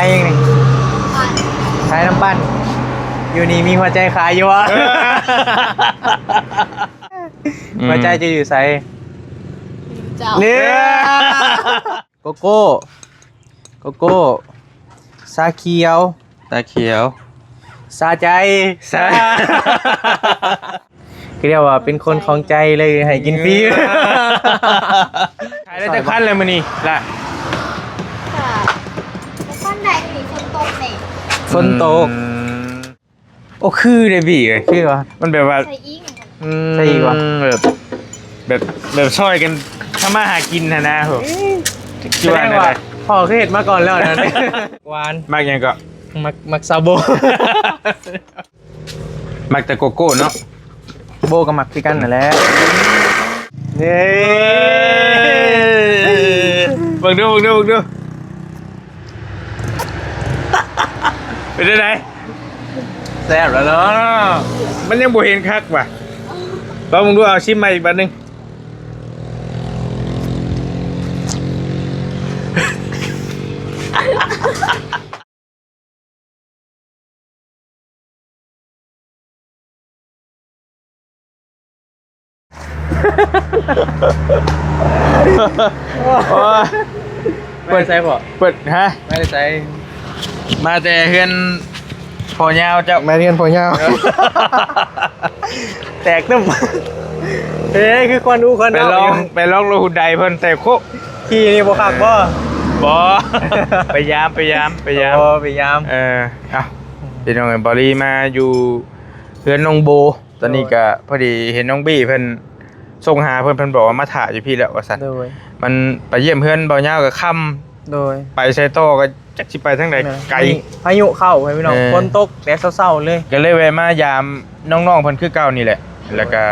ເອງນີ້ ຂາຍນ້ຳປັ່ນ ຢູ່ນີ້ມີຫົວໃຈຂາຍຢູ່ບໍ່? ເອີ ອືມ ຫົວໃຈເຈົ້າຢູ່ໃສ? ເຈົ້າ ນີ້ ໂກໂກ້ ໂກໂກ້ ຊາຂຽວ ຊາຂຽວ ຊາໃຈ ຊາ ຄືເອີ້ນວ່າເປັນຄົນຂອງໃຈເລີຍໃຫ້ກິນຟຣີ. ຂາຍໄດ້ຈັກພັນແລ້ວມື້ນີ້ລະ? ກະບໍ່ປານໃດ ມື້ນີ້ຝົນຕົກແດ່ ຝົນຕົກ ອືມ ໂອ້ ຄືເດບີເອີຍ ຄືວ່າ ມັນແບບວ່າ ໃສ່ອີກ ອືມ ໃສ່ອີກວ່າ ແບບ ແບບ ແບບຊ່ອຍກັນທຳມາຫາກິນຫັ້ນນະ. ໂອ້ ເອີ ຄືວ່າ ສະແດງວ່າ ແນວໃດ? ພໍ່ຄືເຮັດມາກ່ອນແລ້ວນະ. ຫວານ ມັກຫຍັງເກາະ? ມັກ ມັກຊາໂບ ມັກແຕ່ໂກໂກ້ເນາະ ໂບກໍມັກຄືກັນນັ້ນແຫຼະ. ເຢ້ ເບິ່ງດູ ເບິ່ງດູ ເບິ່ງດູ ເປັນຈັ່ງໃດ? ແຊບແລ້ວເນາະ ມັນຍັງບໍ່ເຫັນຄັກວ່າ. ລອງເບິ່ງດູ ເອົາຊິມໃໝ່ອີກບາດໜຶ່ງ. ໂອ້ຍ ມາແຕ່ໃສພໍ່? ເປີດ ຮະ? ມາແຕ່ໃສ? ມາແຕ່ເຮືອນພໍ່ຍາວເຈົ້າ. ມາເຮືອນພໍ່ຍາວ ເອີ ແຕກຕຶ້ມ. ເອີ ຄືຄວັນອູຄວັນເອົາ ໄປລອງ ໄປລອງລົດຮຸນໄດເພິ່ນແຕກໂຄະ. ຂີ່ນີ້ບໍ່ຄັກບໍ່? ບໍ່ ໄປຢາມ ໄປຢາມ ໄປຢາມ ອໍ ໄປຢາມ. ເອີ ເອົ້າ ພີ່ນ້ອງເອີຍ ເບົາລີມາຢູ່ເຮືອນນ້ອງໂບ ຕອນນີ້ກະ ໂດຍ ພໍດີເຫັນນ້ອງບີເພິ່ນສົ່ງຫາເພິ່ນ ເພິ່ນບອກວ່າມາຖ້າຢູ່ພີ້ແລ້ວວ່າຊັ້ນ. ໂດຍ ມັນໄປຢ້ຽມເຮືອນເບົາຍາວກະຄ່ຳ ໂດຍ ໄປໃສຕໍ່ກະຈັກຊິໄປທາງໃດ ແມ່ນ ໄກ ພາຍຸເຂົ້າ ພີ່ນ້ອງ ເອີ ຝົນຕົກແຕ່ເຊົ້າໆເລີຍ ກະເລີຍແວະມາຢາມນ້ອງໆເພິ່ນຄືເກົ່ານີ້ແຫຼະ. ແລ້ວກະ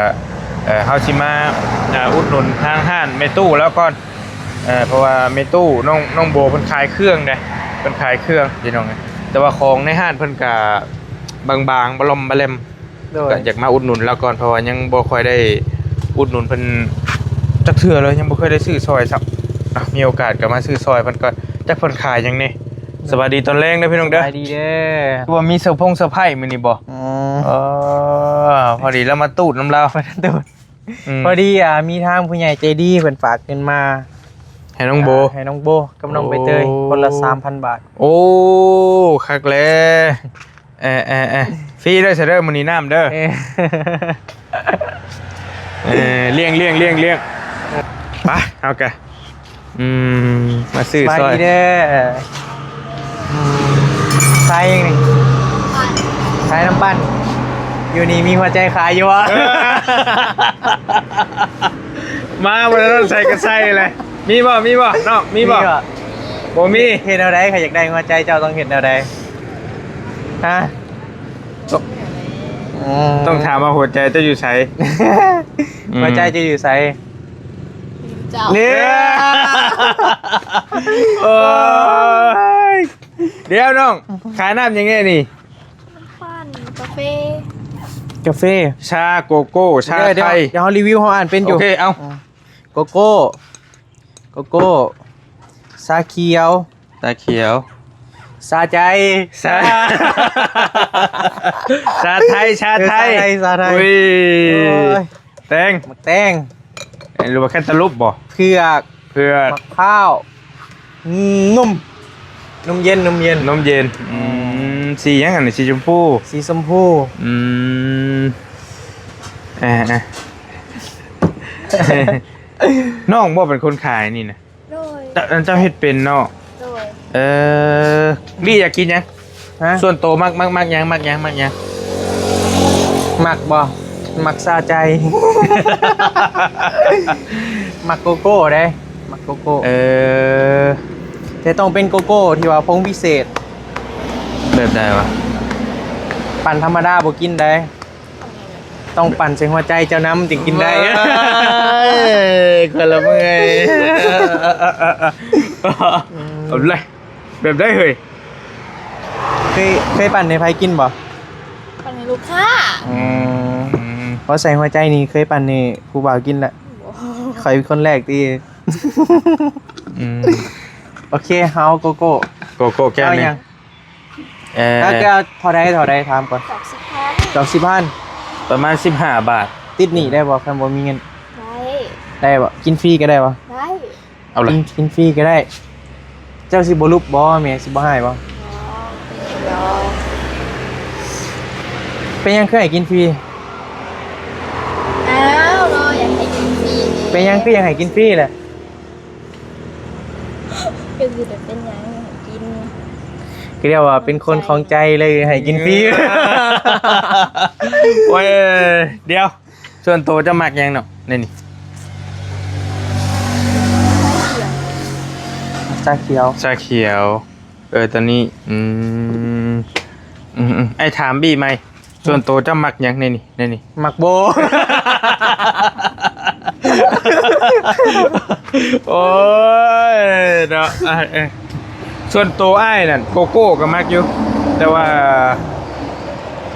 ເອີ ເຮົາຊິມາ ເອີ ອຸດໜູນທາງຮ້ານແມ່ຕູ້ລາວກ່ອນ ເອີ ເພາະວ່າແມ່ຕູ້ນ້ອງ ນ້ອງໂບເພິ່ນຂາຍເຄື່ອງເດ້ ເພິ່ນຂາຍເຄື່ອງພີ່ນ້ອງ. ແຕ່ວ່າຂອງໃນຮ້ານເພິ່ນກະບາງໆ ບະລ່ອມບະແຫຼມ ໂດຍ ກະຢາກມາອຸດໜູນລາວກ່ອນ ເພາະວ່າຍັງບໍ່ຄ່ອຍໄດ້ອຸດໜູນເພິ່ນຈັກເທື່ອເລີຍ ຍັງບໍ່ເຄີຍໄດ້ຊື້ຊ່ອຍຊ້ຳ. ເອົາ ມີໂອກາດກະມາຊື້ຊ່ອຍເພິ່ນກ່ອນ ຈັກເພິ່ນຂາຍຫຍັງແດ່. ສະບາຍດີຕອນແລງເດີພີ່ນ້ອງເດີ ສະບາຍດີເດີ. ຄືວ່າມີເຊີພົງເຊີໄພມື້ນີ້ບໍ່? ອໍ ເອີ ພໍດີລາວມາຕູດນຳລາວ ມາຕູດ ອືມ ພໍດີ ອ່າ ມີທາງຜູ້ໃຫຍ່ໃຈດີເພິ່ນຝາກເງິນມາໃຫ້ນ້ອງໂບ ອ່າ ໃຫ້ນ້ອງໂບກັບນ້ອງໃບເຕີຍ ໂອ້ ຄົນລະສາມພັນບາດ. ໂອ້ ຄັກແຫຼະ ເອີ ເອີ ເອີ ຟຣີເດີ ຊະເດີ ມື້ນີ້ນ້ຳເດີ ເອີ ເອີ ລ້ຽງ ລ້ຽງ ລ້ຽງ ລ້ຽງ ໄປ ເຮົາກະ ອືມ ມາຊື້ຊ່ອຍ ສະບາຍດີເດີ ອືມ ຂາຍຫຍັງນີ້? ຂາຍນ້ຳປັ່ນ ຢູ່ນີ້ມີຫົວໃຈຂາຍຢູ່ບໍ່? ເອີ ມາບໍ່ໄດ້ໃສ່ກະໃສ່ເລີຍ ມີບໍ່? ມີບໍ່ນ້ອງ? ມີບໍ່? ມີບໍ່? ບໍ່ມີ. ເຮັດແນວໃດ? ຂ້ອຍຢາກໄດ້ຫົວໃຈເຈົ້າຕ້ອງເຮັດແນວໃດ? ຮະ? ຕ້ອງ ອືມ ຕ້ອງຖາມວ່າຫົວໃຈເຈົ້າຢູ່ໃສ? ອືມ ຫົວໃຈເຈົ້າຢູ່ໃສ? ເຈົ້າ ນີ້ ໂອ້ຍ ດຽວນ້ອງ ຂາຍນ້ຳຫຍັງແດ່ນີ້? ນ້ຳປັ່ນ ກາເຟ ກາເຟ ຊາ ໂກໂກ້ ຊາໄທ ດຽວ ດຽວເຮົາຣີວິວ ເຮົາອ່ານເປັນຢູ່ ໂອເຄ ເອົາ ອືມ ໂກໂກ້ ໂກໂກ້ ຊາຂຽວ ຊາຂຽວ ຊາໃຈ ຊາ ຊາໄທ ຊາໄທ ຊາໄທ ຊາໄທ ໂອ້ຍ ໂອ້ຍ ແຕງ ໝາກແຕງ ເອີ ຫຼືວ່າແຄນຕາລູບບໍ່? ເຜືອກ ເຜືອກ ໝາກພ້າວ ອືມ ນົມ ນົມເຢັນ ນົມເຢັນ ນົມເຢັນ ອືມ ອືມ ສີຫຍັງຫັ້ນ? ສີຊົມພູ ສີຊົມພູ ອືມ ເອີ ເອີ ນ້ອງບໍ່ເປັນຄົນຂາຍນີ້ນະ? ໂດຍ ເຈົ້າ ເຈົ້າເຮັດເປັນເນາະ? ໂດຍ ເອີ ບີຢາກກິນຫຍັງ? ຮະ? ສ່ວນໂຕມັກ ມັກ ມັກຫຍັງ? ມັກຫຍັງ? ມັກຫຍັງ? ມັກບໍ່? ມັກຊາໃຈ ມັກໂກໂກ້ເດ້ ມັກໂກໂກ້ ເອີ ແຕ່ຕ້ອງເປັນໂກໂກ້ທີ່ວ່າຜົງພິເສດ. ແບບໃດວະ? ປັ່ນທຳມະດາບໍ່ກິນໄດ້. ຕ້ອງປັ່ນໃສ່ຫົວໃຈເຈົ້ານຳຈຶ່ງກິນໄດ້. ເອີຍ ຄົນລະເມື່ອຍ. ອືມ ເອົາເລີຍ ແບບໃດເຮີ້ຍ? ເຄີຍ ເຄີຍປັ່ນໃຫ້ໃຜກິນບໍ່? ປັ່ນໃຫ້ລູກຄ້າ. ອືມ ພໍໃສ່ຫົວໃຈນີ້ເຄີຍປັ່ນໃຫ້ຜູ້ບ່າວກິນລະ? ບໍ່ ຂ້ອຍເປັນຄົນແລກຕິ. ອືມ ໂອເຄ ເຮົາເອົາໂກໂກ້ ໂກໂກ້ແກ້ວໜຶ່ງ. ເອົາຫຍັງ? ເອີ ຖ້າແກ້ວເທົ່າໃດ ເທົ່າໃດ ຖາມກ່ອນ? ສອງສິບພັນ ສອງສິບພັນ ປະມານສິບຫ້າບາດ. ຕິດໜີ້ໄດ້ບໍ່ ຄັນບໍ່ມີເງິນ? ໄດ້ ໄດ້ບໍ່? ກິນຟຣີກໍໄດ້ບໍ່? ໄດ້. ເອົາລະ ກິນ ກິນຟຣີກໍໄດ້. ເຈົ້າຊິບໍ່ຫຼຸບບໍ່? ແມ່ຊິບໍ່ຮ້າຍບໍ່? ບໍ່ ເປັນຫຍັງຄືໃຫ້ກິນຟຣີ? ອ້າວ ເນາະ ຢາກໃຫ້ກິນຟຣີ. ເປັນຫຍັງຄືຢາກໃຫ້ກິນຟຣີລະ? ກໍຊິໄດ້ເປັນຫຍັງ ໃຫ້ກິນ ກໍລຽກວ່າເປັນຄົນຂອງໃຈເລີຍ ໃຫ້ກິນຟຣີ. ໂອ້ຍ ດຽວ ສ່ວນໂຕເຈົ້າມັກຫຍັງເນາະໃນນີ້? ຊາຂຽວ ຊາຂຽວ. ເອີ ຕອນນີ້ ອືມ ອືມໆ ອ້າຍຖາມບີໃໝ່ ສ່ວນໂຕເຈົ້າມັກຫຍັງໃນນີ້ ໃນນີ້? ໝາກໂບ. ໂອ້ຍ ເນາະ ເອີ ເອີ ສ່ວນໂຕອ້າຍນັ້ນ ໂກໂກ້ກໍມັກຢູ່ ແຕ່ວ່າ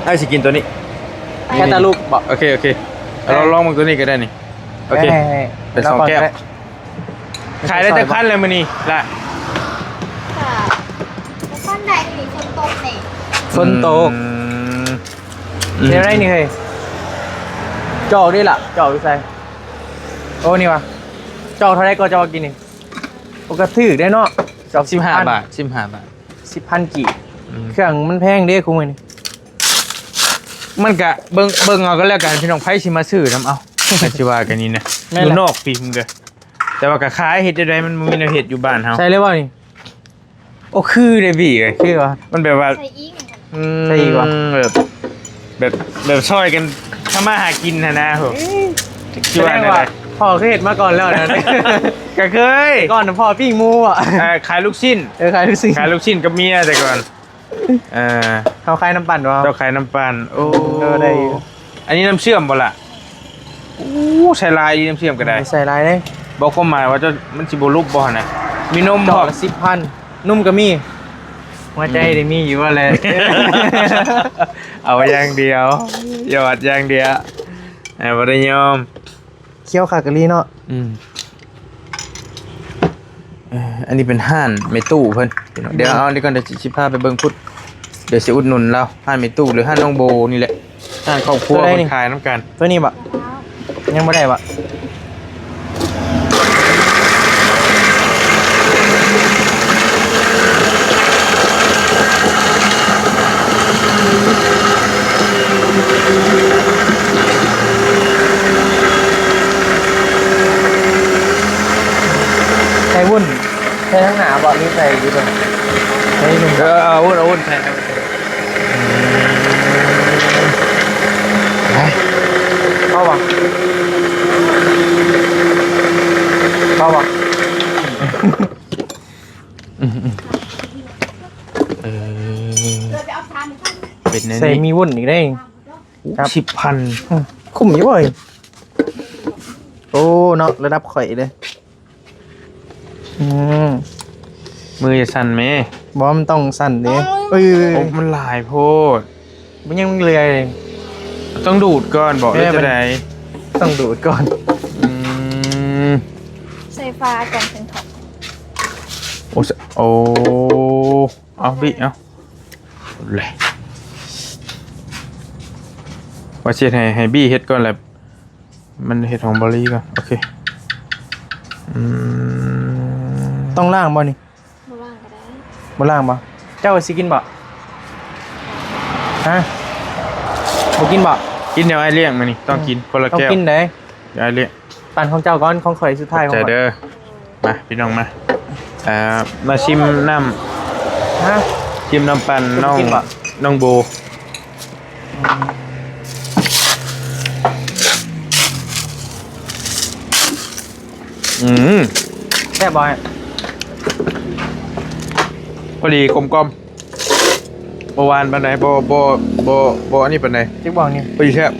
ອ້າຍຊິກິນໂຕນີ້ ແຄຕາລູກບໍ? ໂອເຄ ໂອເຄ ເອີ ລອງ ລອງເບິ່ງໂຕນີ້ກໍໄດ້ນີ້. ໂອເຄ ໃຫ້ ໃຫ້ ເປັນສອງແກ້ວ ຂາຍໄດ້ຈັກພັນແລ້ວມື້ນີ້ລະ? ກໍບໍ່ປານໃດນີ້ ຝົນຕົກນີ້ ຝົນຕົກ. ອືມ ແນວໃດນີ້ເຮີ້ຍ? ຈອກເດ້ລະ ຈອກຢູ່ໃສ? ໂອ້ ນີ້ຫວາ ຈອກເທົ່າໃດກໍຈະວ່າກິນນີ້? ໂອ້ ກໍຖືກເດ້ເນາະ ຈອກ ສິບຫ້າບາດ ສິບຫ້າບາດ ສິບພັນກີບ. ອືມ ເຄື່ອງມັນແພງເດ້ຄູ່ມື້ນີ້. ມັນກະເບິ່ງ ເບິ່ງເອົາກໍແລ້ວກັນພີ່ນ້ອງ ໃຜຊິມາຊື້ນຳເອົາ ໃຜຊິວ່າກັນນີ້ນະ ແມ່ນແຫຼະ ຢູ່ນອກປີເດີ. ແຕ່ວ່າກໍຂາຍ ເຮັດແນວໃດ ມັນບໍ່ມີແນວເຮັດຢູ່ບ້ານເຮົາ. ໃສ່ເລີຍບໍ່ນີ້? ໂອ້ ຄືເດ້ບີເອີຍ ຄືຫວາ ມັນແບບວ່າ ໃສ່ອີກ ອືມ ໃສ່ອີກຫວາ ແບບ ແບບ ແບບຊ່ອຍກັນທຳມາຫາກິນຫັ້ນນະ. ໂອ້ ຄືວ່າແນວໃດ? ພໍ່ເຄີຍເຮັດມາກ່ອນແລ້ວນະ. ກໍເຄີຍ ກ່ອນພໍ່ປີ້ງໝູບໍ? ເອີ ຂາຍລູກຊີ້ນ ເອີ ຂາຍລູກຊີ້ນ ຂາຍລູກຊີ້ນກັບເມຍແຕ່ກ່ອນ. ເອີ ເຮົາຂາຍນ້ຳປັ່ນບໍ່? ເຈົ້າຂາຍນ້ຳປັ່ນ. ໂອ້ ເອີ ໄດ້ຢູ່. ອັນນີ້ນ້ຳເຊື່ອມບໍ່ລະ? ໂອ້ ໃສ່ຫຼາຍດີ ນ້ຳເຊື່ອມກໍໄດ້ ໃສ່ຫຼາຍເດ້. ບອກຄວາມໝາຍວ່າເຈົ້າ ມັນຊິບໍ່ຫຼຸບບໍ່ຫັ້ນນະ? ມີນົມບໍ່? ຈອກລະສິບພັນ ນົມກໍມີ ຫົວໃຈໄດ້ມີຢູ່ແຫຼະ. ເອົາຢ່າງດຽວ ຢອດຢ່າງດຽວ ເອີ ບໍ່ໄດ້ຍອມ. ຂຽວຄັກອີ່ຫຼີເນາະ. ອືມ ເອີ ອັນນີ້ເປັນຮ້ານແມ່ຕູ້ເພິ່ນ. ດຽວເອົານີ້ກ່ອນ ດຽວຊິພາໄປເບິ່ງພຸ້ນ. ດຽວຊິອຸດໜູນລາວ ຮ້ານແມ່ຕູ້ ຫຼືຮ້ານນ້ອງໂບນີ້ແຫຼະ. ຮ້ານຄອບຄົວເພິ່ນຂາຍນຳກັນ. ໂຕນີ້ບໍ? ຍັງບໍ່ໄດ້ບໍ? ໃສ່ວຸ້ນ ໃສ່ທາງໜ້າບໍ ຫຼືໃສ່ຢູ່ເທິງ? ໃສ່ໜຶ່ງ ເອີ ເອົາວຸ້ນ ເອົາວຸ້ນໃສ່. ເຂົ້າບໍ່? ເຂົ້າບໍ່? ອືມ ເອີ ເປັນແນວນີ້ ໃສ່ມີວຸ້ນອີກເດ້. ໂອ້ ສິບພັນ ອືມ ຄຸ້ມຢູ່ເວີ້ຍ. ໂອ້ ເນາະ ລະດັບຂ້ອຍເດ້. ອືມ ມືຢ່າສັ່ນແມ້. ບໍ່ ມັນຕ້ອງສັ່ນເດ້. ເອີ ໂອ້ ມັນຫຼາຍໂພດ. ມັນຍັງເລື່ອຍ ຕ້ອງດູດກ່ອນບໍ ຫຼືຈັ່ງໃດ? ຕ້ອງດູດກ່ອນ. ອືມ ໃສ່ຝາກ່ອນເຖິງເຂົ້າ. ໂອ້ ໂອ້ ເອົາບີ ເອົາແຫຼະ ວ່າຊິເຮັດໃຫ້ ໃຫ້ບີເຮັດກ່ອນແຫຼະ. ມັນເຮັດຂອງບາລີກ່ອນ. ໂອເຄ. ອືມ ຕ້ອງລ້າງບໍ່ນີ້? ບໍ່ລ້າງກໍໄດ້. ບໍ່ລ້າງບໍ່? ເຈົ້າຊິກິນບໍ່? ຮະ? ບໍ່ກິນບໍ່? ກິນດຽວອ້າຍລ້ຽງມື້ນີ້ ຕ້ອງກິນຄົນລະແກ້ວ. ຕ້ອງກິນເດ້. ດຽວອ້າຍລ້ຽງ. ປັ້ນຂອງເຈົ້າກ່ອນ ຂອງຂ້ອຍສຸດທ້າຍ. ຂອບໃຈເດີ. ມາ ພີ່ນ້ອງມາ ເອີ ມາຊິມນ້ຳ. ຮະ? ຊິມນ້ຳປັ່ນນ້ອງ ກິນບໍ່? ນ້ອງໂບ. ອືມ ແຊບບໍ່? ພໍດີ ກົມກ່ອມ. ບໍ່ຫວານປານໃດ ບໍ່ ບໍ່ ບໍ່ ບໍ່ອັນນີ້ປານໃດ. ຈິກບອກນີ້ ພໍດີແຊບ.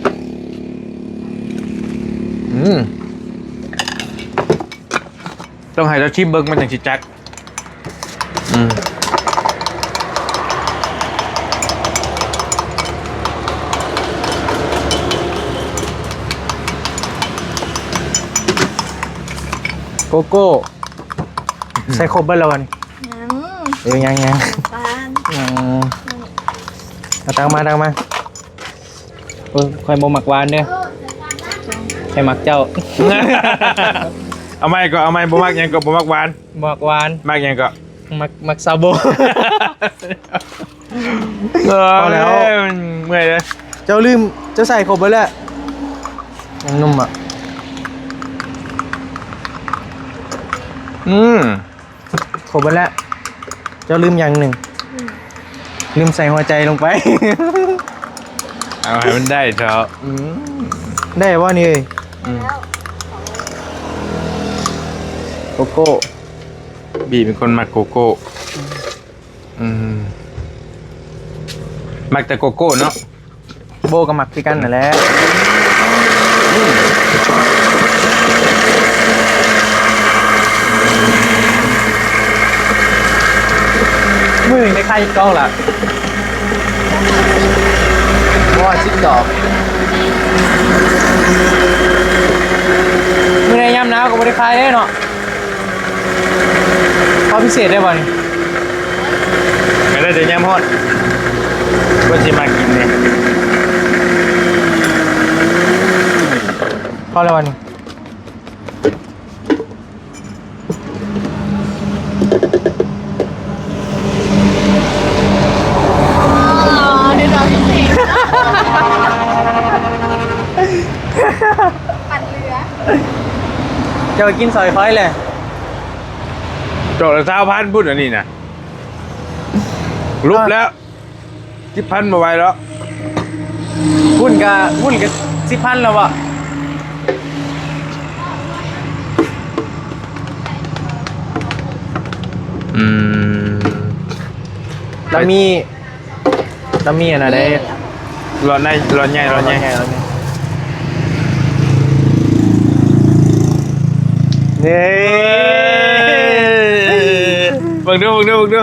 ອືມ ຕ້ອງໃຫ້ເຈົ້າຊິມເບິ່ງ ມັນຈັ່ງຊິຈັກ. ອືມ ໂກໂກ້ ອືມ ໃສ່ຄົບເບິດແລ້ວບໍ່ນີ້? ຍັງ. ເອີ ຍັງໆ ນ້ຳຕານ. ອືມ ເອົາຕັກມາ ຕັກມາ. ໂອ້ຍ ຂ້ອຍບໍ່ມັກຫວານເດີ້ ຂ້ອຍມັກເຈົ້າ. ເອົາໃໝ່ກໍເອົາໃໝ່ ບໍ່ມັກຫຍັງກໍບໍ່ມັກຫວານ. ບໍ່ມັກຫວານ. ມັກຫຍັງກໍ? ມັກ ມັກຊາບູ. ພໍແລ້ວ ເອີຍ ເມື່ອຍເດີ້. ເຈົ້າລືມ ເຈົ້າໃສ່ຄົບເບິດແລ້ວ ຍັງໜຸ່ມອະ. ອືມ ຄົບເບິດແລ້ວ. ເຈົ້າລືມຢ່າງໜຶ່ງ ອືມ ລືມໃສ່ຫົວໃຈລົງໄປ. ເອົາໃຫ້ມັນໄດ້ເຖາະ. ອືມ ໄດ້ບໍ່ນີ້ເອີຍ? ອືມ ໂກໂກ້ ບີເປັນຄົນມັກໂກໂກ້. ອືມ ມັກແຕ່ໂກໂກ້ເນາະ. ໂບກໍມັກຄືກັນນັ້ນແຫຼະ. ມື້ໜຶ່ງໄດ້ຂາຍຈັກດອກລະ? ບໍ່ ສິບດອກ. ມື້ໃດຍາມໜາວກໍບໍ່ໄດ້ຂາຍເດ້ເນາະ. ເອົາພິເສດໄດ້ບໍ່ນີ້? ກໍໄດ້ແຕ່ຍາມຮ້ອນ ເພິ່ນຊິມາກິນນີ້. ພໍແລ້ວບໍ່ນີ້? ອໍ ເດີດອກພິເສດ ປັ່ນເຫຼືອ. ເຈົ້າກິນຊອຍຂ້ອຍແຫຼະ. ດອກລະຊາວພັນພຸ້ນ ອັນນີ້ນະ ຫຼຸບແລ້ວ ສິບພັນບໍ່ໄຫວແລ້ວ. ຫຸ້ນກະ ຫຸ້ນກະສິບພັນແລ້ວບໍ່? ອືມ ລະມີ ລະມີອັນນັ້ນເດ້ ຫຼອດໃນ ຫຼອດໃຫຍ່ ຫຼອດໃຫຍ່ ຫຼອດໃຫຍ່ ຫຼອດໃຫຍ່. ເດ້ ເບິ່ງດູ ເບິ່ງດູ ເບິ່ງດູ.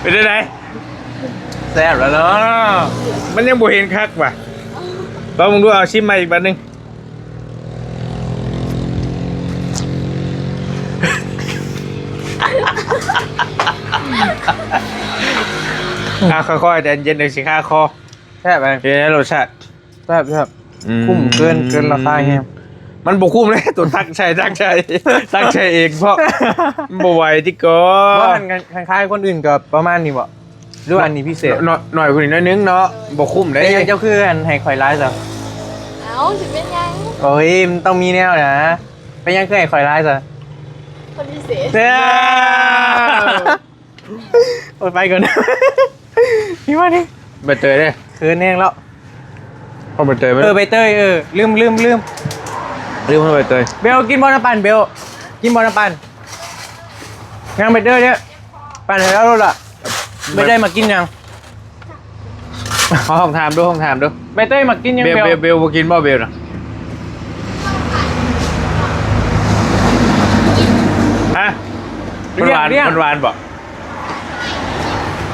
ເປັນຈັ່ງໃດ? ແຊບແລ້ວເນາະ. ມັນຍັງບໍ່ເຫັນຄັກຫວາ? ລອງເບິ່ງດູ ເອົາຊິມໃໝ່ອີກບາດໜຶ່ງ. ອ່າ ຄ່ອຍໆ ໃຈເຢັນ ດຽວຊິຄາຄໍ. ແຊບເລີຍ ເປັນໄງລົດຊາດ? ແຊບ ແຊບ. ອືມ ຄຸ້ມເກີນ ເກີນລາຄາແຮງ. ມັນບໍ່ຄຸ້ມເລີຍ ໂຕຕັກໃສ່ ຕັກໃສ່ ຕັກໃສ່ເອງເພາະ ມັນບໍ່ໄຫວຕິກອ. ບໍ່ ຄັນ ຄັນຂາຍຄົນອື່ນກໍປະມານນີ້ບໍ່ ຫຼືວ່າອັນນີ້ພິເສດ? ໜ້ອຍ ໜ້ອຍກວ່ານີ້ໜ້ອຍໜຶ່ງເນາະ ບໍ່ຄຸ້ມເດ້. ເປັນຫຍັງເຈົ້າຄືອັນໃຫ້ຂ້ອຍຫຼາຍຊະ? ເອົ້າ ຊິເປັນຫຍັງ? ໂອ້ຍ ມັນຕ້ອງມີແນວນະ. ເປັນຫຍັງຄືໃຫ້ຂ້ອຍຫຼາຍຊະ? ຄົນພິເສດ. ເອີ. ໂອ້ຍ ໄປກ່ອນ ນີ້ມານີ້ ໃບເຕີຍເດ້. ເຂີນແຮງແລ້ວ ເອົາໃບເຕີຍມາ. ເອີ ໃບເຕີຍ ເອີ ລືມ ລືມ ລືມ ລືມເອົາໃບເຕີຍ. ເບວ ກິນບໍ່ນ້ຳປັ່ນ ເບວ ກິນບໍ່ນ້ຳປັ່ນ? ຍັງ ໃບເຕີຍເດ້ ປັ່ນໃຫ້ລາວໂລດລະ. ໃບເຕີຍມັກກິນຫຍັງ? ເຮົາຫ້ອງຖາມດູ ຫ້ອງຖາມດູ. ໃບເຕີຍມັກກິນຫຍັງ ເບວ ເບວ ເບວ ເບວບໍ່ກິນບໍ່ ເບວນະ? ຮະ? ມັນຫວານ ມັນຫວານບໍ່?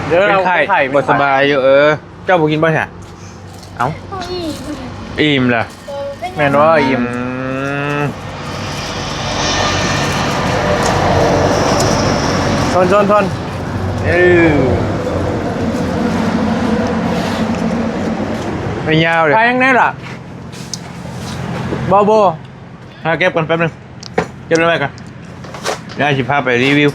ເດີ ເປັນໄຂ້ ເປັນໄຂ້ ບໍ່ສະບາຍຢູ່. ເອີ ເຈົ້າບໍ່ກິນບໍ່ຊະ? ເອົ້າ ເຮົາອີ່ມ ອີ່ມລະ. ເອີ ເປັນຫຍັງ? ແມ່ນບໍ່? ອີ່ມ. ອືມ ທົນ ທົນ ທົນ. ເອີ ໄປຍາວເລີຍ. ໄປທາງໃດລະ? ບໍ່ ບໍ່ ຫາເກັບກ່ອນແປັບໜຶ່ງ ເກັບໄວ້ກ່ອນ ດຽວຊິພາໄປຣີວິວ.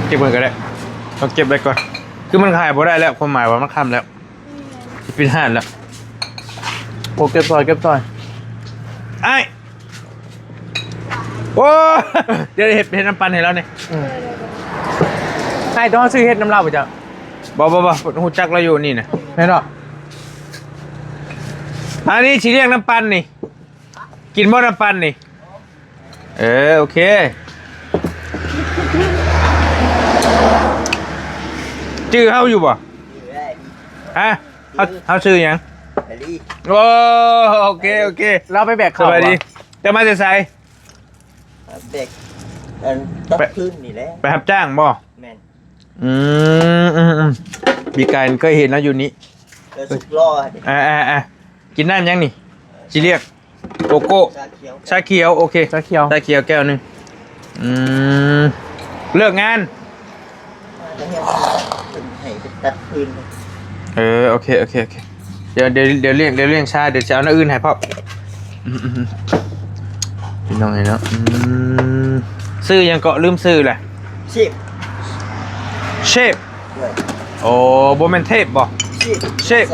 ເກັບກ່ອນກໍໄດ້ ຕ້ອງເກັບໄວ້ກ່ອນ. ຄືມັນຂາຍບໍ່ໄດ້ແລ້ວ ຄວາມໝາຍວ່າມັນຄ່ຳແລ້ວ ຊິປິດຮ້ານແລ້ວ. ໂອ້ ເກັບຊອຍ ເກັບຊອຍ ອ້າຍ. ໂອ້ ດຽວເຮັດ ເຮັດນ້ຳປັ່ນໃຫ້ລາວນີ້. ອືມ ໃຫ້ຕ້ອງຊື້ເຮັດນຳລາວບໍ່ເຈົ້າ? ບໍ່ ບໍ່ ບໍ່ ຮູ້ຈັກລາວຢູ່ນີ້ນະ. ແມ່ນບໍ່? ອັນນີ້ຊິລ້ຽງນ້ຳປັ່ນນີ້ ກິນບໍ່ນ້ຳປັ່ນນີ້? ເອີ ໂອເຄ ຈື່ເຮົາຢູ່ບໍ່? ຮະ? ເຮົາ ເຮົາຊື່ຫຍັງ? ໂອ້ ໂອເຄ ໂອເຄ ລາວໄປແບກເຂົ້າ. ສະບາຍດີ ເຈົ້າມາແຕ່ໃສ? ແບກ ອັນ ຕັກພື້ນນີ້ແຫຼະ. ໄປຮັບຈ້າງບໍ່? ແມ່ນ. ອືມ ອືມ ອືມ ປີກາຍເຄີຍເຫັນລາວຢູ່ນີ້. ເອີ ສຸກລໍ້. ອ່າ ອ່າ ອ່າ ກິນນ້ຳຫຍັງນີ້? ຊິລຽກ ໂກໂກ້ ຊາຂຽວ ຊາຂຽວ ໂອເຄ ຊາຂຽວ ຊາຂຽວແກ້ວໜຶ່ງ. ອືມ ເລີກງານ ເພິ່ນໃຫ້ໄປຕັດຟືນ. ເອີ ໂອເຄ ໂອເຄ ໂອເຄ ດຽວ ດຽວ ດຽວລ້ຽງ ດຽວລ້ຽງຊາ ດຽວຈະເອົາແນວອື່ນໃຫ້ພ້ອມ. ອືມ ພີ່ນ້ອງເອີຍເນາະ ອືມ ຊື່ຫຍັງເກາະ? ລືມຊື່ແຫຼະ. ເຊບ ເຊບ ໂດຍ ໂອ້ ບໍ່ແມ່ນເທບບໍ່? ເຊບ ເຊບ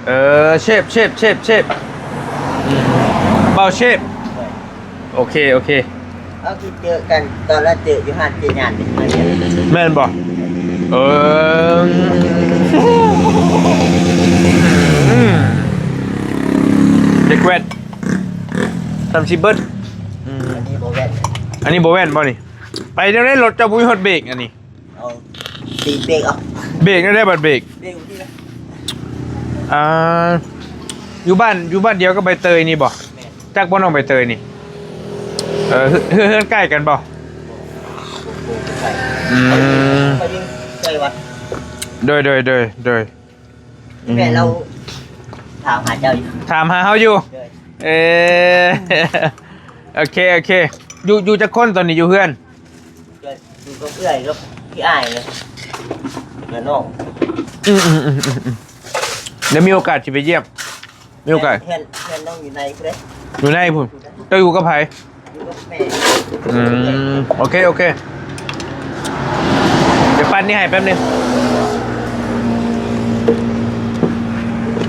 ເອີ ເຊບ ເຊບ ເຊບ ເຊບ ອືມ ເບົາເຊບ ໂດຍ ໂອເຄ ໂອເຄ. ເຮົາຊິເຈີກັນຕອນລາວເຈີຢູ່ຮ້ານເຈຍານນີ້ ແມ່ນບໍ່? ເອີ ອືມ ເດັກແວ່ນ ທຳຊິເບິດ ອືມ ອັນນີ້ບໍ່ແວ່ນ ອັນນີ້ບໍ່ແວ່ນບໍ່ນີ້? ໄປແນວໃດ ລົດເຈົ້າບໍ່ມີຮອດເບກອັນນີ້? ເອົາຕີເບກເອົາ ເບກແນວໃດບັດເບກ? ເບກຢູ່ນີ້ນະ ອ່າ ຢູ່ບ້ານ ຢູ່ບ້ານດຽວກັບໃບເຕີຍນີ້ບໍ່? ແມ່ນ ຈັກບໍ່ນ້ອງໃບເຕີຍນີ້? ເອີ ເຮືອນ ເຮືອນໃກ້ກັນບໍ່? ບໍ່ ບໍ່ ບໍ່ໃກ້ ອືມ ໄປຢູ່ໃກ້ວັດ ໂດຍ ໂດຍ ໂດຍ ໂດຍ ແມ່ນ ອືມ ລາວຖາມຫາເຈົ້າຢູ່ ຖາມຫາເຮົາຢູ່ ໂດຍ ເອີ ໂອເຄ ໂອເຄ ຢູ່ ຢູ່ຈັກຄົນຕອນນີ້ຢູ່ເຮືອນ? ກໍຢູ່ກັບເອື້ອຍກັບພີ່ອ້າຍເລີຍ ແລະນ້ອງ ອືມໆໆໆໆ ດຽວມີໂອກາດຊິໄປຢ້ຽມ ມີໂອກາດ ເຮືອນ ເຮືອນນ້ອງຢູ່ໃນພຸ້ນເດ້ ຢູ່ໃນພຸ້ນ ເຈົ້າຢູ່ກັບໃຜ? ຢູ່ກັບແມ່ ອືມ ໂອເຄ ໂອເຄ ດຽວປັ້ນນີ້ໃຫ້ແປັບໜຶ່ງ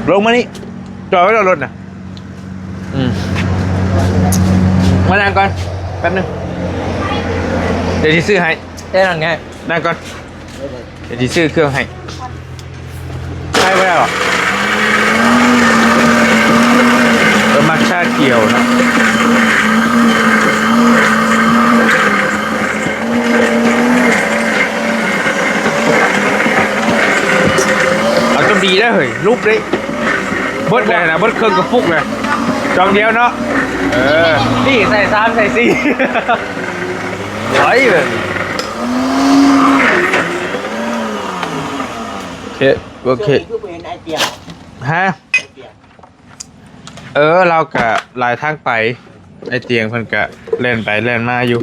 ລົງມານີ້ ຈອດໄວ້ແລ້ວລົດນະ ອືມ ມານັ່ງກ່ອນແປັບໜຶ່ງ ດຽວຊິຊື້ໃຫ້ ໄດ້ນັ່ງໄດ້ ນັ່ງກ່ອນ ດຽວຊິຊື້ເຄື່ອງໃຫ້ ໃຊ້ບໍ່ໄດ້ຫວາ? ເອີ ມັກຊາຂຽວເນາະ ເອົາຈົນດີເດີເຮີ້ຍ ລຸບເດ້ ເບິດແລ້ວນະ ເບິດເຄິ່ງກະປຸກແລ້ວ ຊອງດຽວເນາະ ເອີ ນີ້ໃສ່ສາມໃສ່ສີ່ ໄປເລີຍ ໂອເຄ ໂອເຄ ຊ່ວງນີ້ຄືບໍ່ເຫັນອ້າຍຕຽງ ຮະ? ອ້າຍຕຽງ ເອີ ລາວກະຫຼາຍທາງໄປ ອ້າຍຕຽງເພິ່ນກະແລ່ນໄປແລ່ນມາຢູ່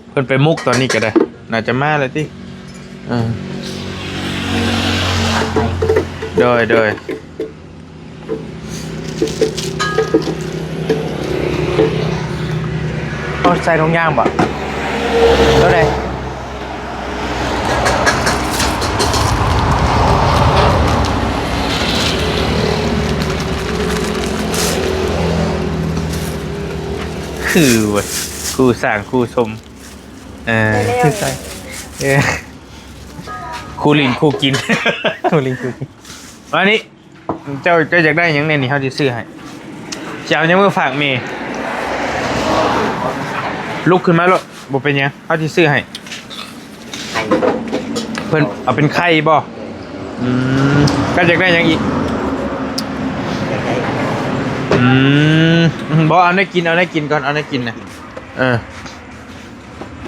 ເພິ່ນໄປມຸກຕອນນີ້ກະໄດ້ ໜ້າຈະມາແລ້ວຕິ ເອີ ໂດຍ ໂດຍ ເອົາໃສ່ຖົງຍາງບໍ່? ໂຕໃດ? ຄືເວີຍ ຄູ່ສ້າງຄູ່ຊົມ ເອີ ໄດ້ແລ້ວ ຄືໃສ່ ເອີ ຄູ່ຫຼິ້ນຄູ່ກິນ ຄູ່ຫຼິ້ນຄູ່ກິນ ອັນນີ້ ເຈົ້າ ເຈົ້າຢາກໄດ້ຫຍັງແດ່ນີ້ ເຮົາຊິຊື້ໃຫ້ ຊິເອົາຫຍັງມາຝາກແມ່ ລຸກຂຶ້ນມາໂລດ ບໍ່ເປັນຫຍັງ ເຮົາຊິຊື້ໃຫ້ ໄຂ່ ເພິ່ນເອົາເປັນໄຂ່ບໍ່? ອືມ ເຈົ້າຢາກໄດ້ຫຍັງອີກ? ຢາກໄດ້ ອືມ ບໍ່ ເອົາແນວກິນ ເອົາແນວກິນກ່ອນ ເອົາແນວກິນນະ ເອີ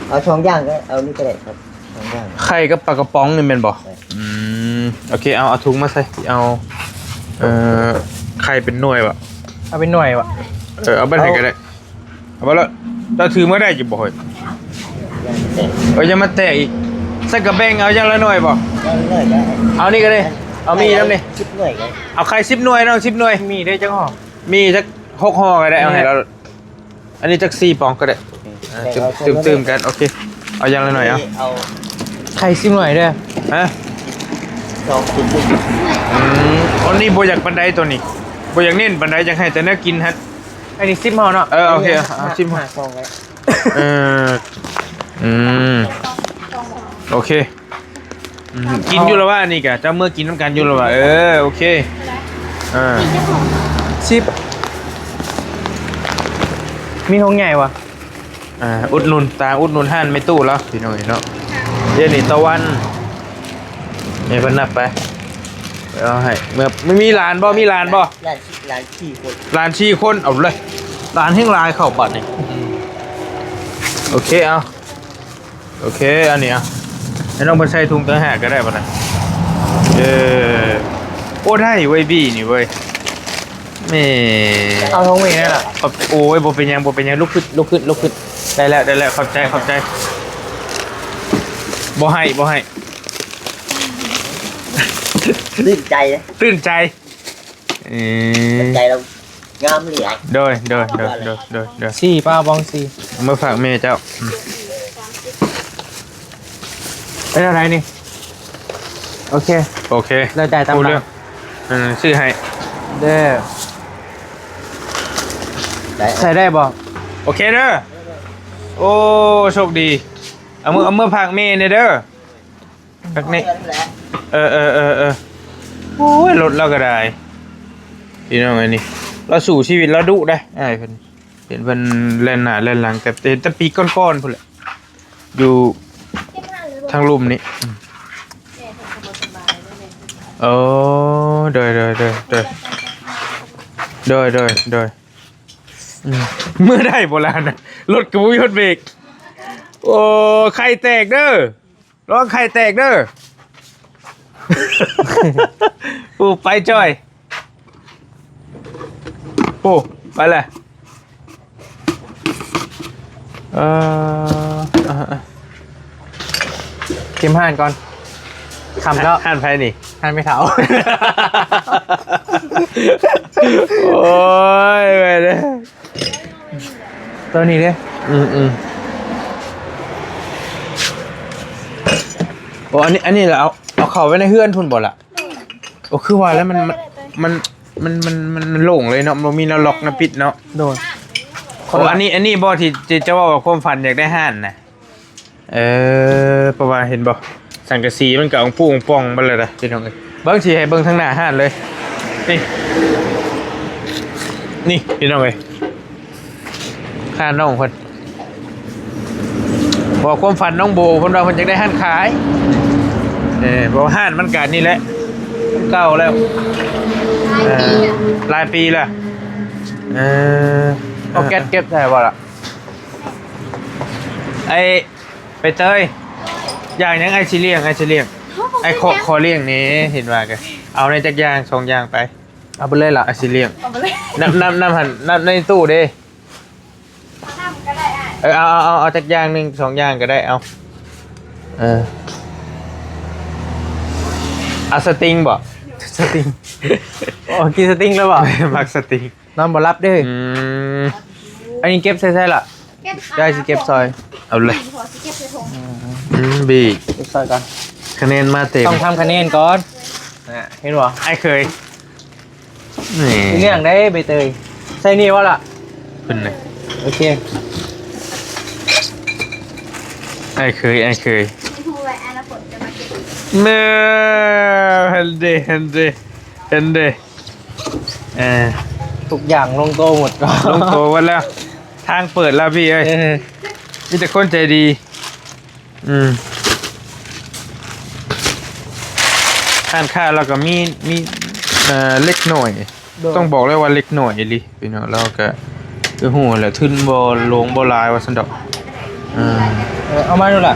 ເອົາສອງຢ່າງກໍ ເອົານີ້ກໍໄດ້ຄັບ ສອງຢ່າງ ໄຂ່ກັບປາກະປ໋ອງນີ້ແມ່ນບໍ່? ໃຊ່ ອືມ ໂອເຄ ເອົາ ເອົາຖົງມາໃສ່ ເອົາ ເອີ ໄຂ່ເປັນໜ່ວຍບໍ່? ເອົາເປັນໜ່ວຍບໍ່? ເອີ ເອົາເບິດໃຫ້ກໍໄດ້ ເອົາ ເອົາເບິດລະ ເຈົ້າຖືມາໄດ້ຢູ່ບໍ່ເຮີ້ຍ? ເອີ ຢ່າມາແຕກອີກ ຊັ້ນກໍແບ່ງເອົາຢ່າງລະໜ່ວຍບໍ່? ຢ່າງລະໜ່ວຍກໍໄດ້ ເອົານີ້ກໍໄດ້ ເອົາມີນຳນີ້ ສິບໜ່ວຍກໍໄດ້ ເອົາໄຂ່ສິບໜ່ວຍ ນ້ອງສິບໜ່ວຍ ມີໄດ້ຈັກຫໍ່? ມີຈັກຫົກຫໍ່ກໍໄດ້ ເອົາໃຫ້ລາວ ອັນນີ້ຈັກສີ່ປ໋ອງກໍໄດ້ ອືມ ເອີ ແບ່ງເອົາ ຕື່ມໆກັນ ໂອເຄ ເອົາຢ່າງລະໜ່ວຍ ເອົາ ເອົາໄຂ່ສິບໜ່ວຍເດີ ຮະ ສອງສິບ ອືມ ອັນນີ້ບໍ່ຢາກປານໃດ ໂຕນີ້ບໍ່ຢາກເນັ້ນປານໃດ ຢາກໃຫ້ແຕ່ແນວກິນຫັ້ນ ອັນນີ້ສິບຫໍ່ເນາະ ເອີ ໂອເຄ ເອົາສິບຫໍ່ ຫ້າຊອງກໍໄດ້ ເອີ ອືມ ໂອເຄ ອືມ ກິນຢູ່ລະວ່າ ອັນນີ້ກະ ເຈົ້າເມືອກິນນຳກັນຢູ່ລະວ່າ ເອີ ໂອເຄ ເອີ ສິບ ມີຖົງໃຫຍ່ບໍ່? ອ່າ ອຸດໜູນ ຕາງອຸດໜູນຮ້ານແມ່ຕູ້ລາວ ພີ່ນ້ອງເອີຍເນາະ ດຽວນີ້ຕາວັນ ໃຫ້ເພິ່ນນັບໄປ ໄປເອົາໃຫ້ ເມື່ອ ມີຫຼານບໍ່? ມີຫຼານບໍ່? ຫຼານ ຫຼານສີ່ຄົນ ຫຼານສີ່ຄົນ ເອົາເລີຍ ຫຼານແຮ່ງຫຼາຍເຂົ້າບັດນີ້ ອືມ ໂອເຄ ເອົາ ໂອເຄ ອັນນີ້ເອົາ ໃຫ້ນ້ອງເພິ່ນໃສ່ຖົງຕ່າງຫາກກໍໄດ້ບັດນີ້ ເອີ ໂອ້ ໄດ້ເວີຍ ບີນີ້ເວີຍ ອ ແມ່ ເອົາຖົງນີ້ແດ່ລະ. ຂອບ ໂອ້ຍ ບໍ່ເປັນຫຍັງ ບໍ່ເປັນຫຍັງ ລຸກຂຶ້ນ ລຸກຂຶ້ນ ລຸກຂຶ້ນ. ໄດ້ແລ້ວ ໄດ້ແລ້ວ ຂອບໃຈ ຂອບໃຈ. ບໍ່ໃຫ້ ບໍ່ໃຫ້ ຕື່ນໃຈເດ້ ຕື່ນໃຈ. ເອີ ໃຈລາວງາມອີ່ຫຼີ. ໂດຍ ໂດຍ ໂດຍ ໂດຍ ໂດຍ ໂດຍ. ສີ່ ປ້າ ບອງສີ່ ເອົາມາຝາກແມ່ເຈົ້າ. ອືມ ເປັນແນວໃດນີ້? ໂອເຄ ໂອເຄ ແລ້ວຈ່າຍຕາມຫຼັງ. ເອີ ຊື້ໃຫ້ເດີ. ໃສ່ໄດ້ບໍ່? ໂອເຄເດີ. ໂອ້ ໂຊກດີ. ເອົາມື ເອົາມືຝາກແມ່ແດ່ເດີ. ພັກນີ້ ເອີ ເອີ ເອີ ເອີ. ໂອ້ຍ ລົດລາວກໍໄດ້ ພີ່ນ້ອງເອີຍ. ນີ້ລາວສູ້ຊີວິດລາວດຸໄດ໋ ອ້າຍເພິ່ນ. ເຫັນເພິ່ນແລ່ນໜ້າແລ່ນຫຼັງ ແຕ່ ແຕ່ເຫັນແຕ່ປີກ່ອນໆພຸ້ນແຫຼະ ຢູ່ທາງລຸ່ມນີ້. ອືມ ໂອ້ ໂດຍ ໂດຍ ໂດຍ ໂດຍ ໂດຍ ໂດຍ ໂດຍ. ອືມ ເມື່ອໃດບໍ່ລະນະ ລົດກໍບໍ່ມີຮອດເບຣກ. ໂອ້ ໄຂ່ແຕກເດີ. ລະວັງໄຂ່ແຕກເດີ. ໂອ້ ໄປຈ່ອຍ. ໂອ້ ໄປແລ້ວ. ເອີ ເອີ ເອີ ເກັບຮ້ານກ່ອນ. ຄ່ຳແລ້ວ. ຮ້ານໃຜນີ້? ຮ້ານແມ່ເຖົ້າ. ໂອ້ຍ ເມື່ອຍເດີ. ໂຕນີ້ເດ້. ອືມໆ. ໂອ້ ອັນນີ້ ອັນນີ້ລະເອົາ ເອົາເຂົ້າໄວ້ໃນເຮືອນພຸ້ນບໍ່ລະ? ໂອ້ ຄືວ່າແລ້ວ ມັນ ມັນ ມັນ ມັນ ມັນໂລ່ງເລີຍເນາະ ບໍ່ມີແນວລັອກແນວປິດເນາະ. ໂດຍ. ໂອ້ ອັນນີ້ ອັນນີ້ບໍ່ທີ່ ທີ່ຈະເວົ້າວ່າຄວາມຝັນຢາກໄດ້ຮ້ານນະ? ເອີ ເພາະວ່າເຫັນບໍ່ ສັງກະສີມັນກໍອອງປຸອງປ່ອງເບິດແລ້ວເດ້ ພີ່ນ້ອງເອີຍ. ເບິ່ງ ຊິໃຫ້ເບິ່ງທາງໜ້າຮ້ານເລີຍ. ນີ້ ນີ້ ພີ່ນ້ອງເອີຍ ຮ້ານນ້ອງເພິ່ນ. ເພາະຄວາມຝັນນ້ອງໂບ ເພິ່ນວ່າເພິ່ນຢາກໄດ້ຮ້ານຂາຍ. ເອີ ເພາະວ່າຮ້ານມັນກະນີ້ແຫຼະ ເກົ່າແລ້ວ ຫຼາຍປີແລ້ວ. ເອີ ເອີ ເອົາແກັດເກັບໃສ່ບໍ່ລະ? ໄອ້ ໃບເຕີຍ ຢ່າງຫຍັງອ້າຍຊິລ້ຽງ ອ້າຍຊິລ້ຽງ. ອ້າຍຂໍ ຂໍລ້ຽງແດ່ ເຫັນວ່າກະເອົາແດ່ຈັກຢ່າງສອງຢ່າງໄປ. ເອົາໄປເລີຍລະ ອ້າຍຊິລ້ຽງ. ເອົາໄປເລີຍ. ນ້ຳ ນ້ຳ ນ້ຳຫັ້ນ ນ້ຳໃນຕູ້ເດ້. ເອົານ້ຳກໍໄດ້ອ້າຍ. ເອີ ເອົາ ເອົາ ເອົາ ເອົາຈັກຢ່າງໜຶ່ງສອງຢ່າງກໍໄດ້ ເອົາ. ເອີ ເອົາສະຕິງບໍ່? ສະຕິງ. ໂອ້ ກິນສະຕິງແລ້ວບໍ່? ມັກສະຕິງ. ນອນບໍ່ຫຼັບເດ້. ອືມ ອັນນີ້ເກັບໃສ່ໃສລະ? ເກັບ ໄດ້ຊິເກັບຊອຍ. ເອົາເລີຍ ພໍຊິເກັບໃສ່ຖົງ. ອືມ ອືມ ບີ ເກັບຊອຍກ່ອນ. ຄະແນນມາເຕັມ ຕ້ອງທຳຄະແນນກ່ອນນະ ເຫັນບໍ່? ອ້າຍເຂີຍ ນີ້ ເລື່ອງໄດ້ໃບເຕີຍ ໃສ່ນີ້ບໍ່ລະ? ເພິ່ນນະ ໂອເຄ ອ້າຍເຂີຍ ອ້າຍເຂີຍ. ເມີ ເຫັນເດ ເຫັນເດ ເຫັນເດ. ເອີ ທຸກຢ່າງລົງໂຕໝົດ ລົງໂຕໝົດແລ້ວ ທາງເປີດແລ້ວພີ່ເອີຍ. ເອີ ມີແຕ່ຄົນໃຈດີ. ອືມ ຮ້ານຄ້າລາວກໍມີ ມີ ເອີ ເລັກໜ້ອຍ. ໂດຍ. ຕ້ອງບອກເລີຍວ່າເລັກໜ້ອຍອີ່ຫຼີພີ່ນ້ອງ. ລາວກໍຄືຮູ້ແຫຼະ ທຶນບໍ່ຫຼວງບໍ່ຫຼາຍວ່າຊັ້ນດອກ. ເອີ ເອີ ເອົາມາດູລະ.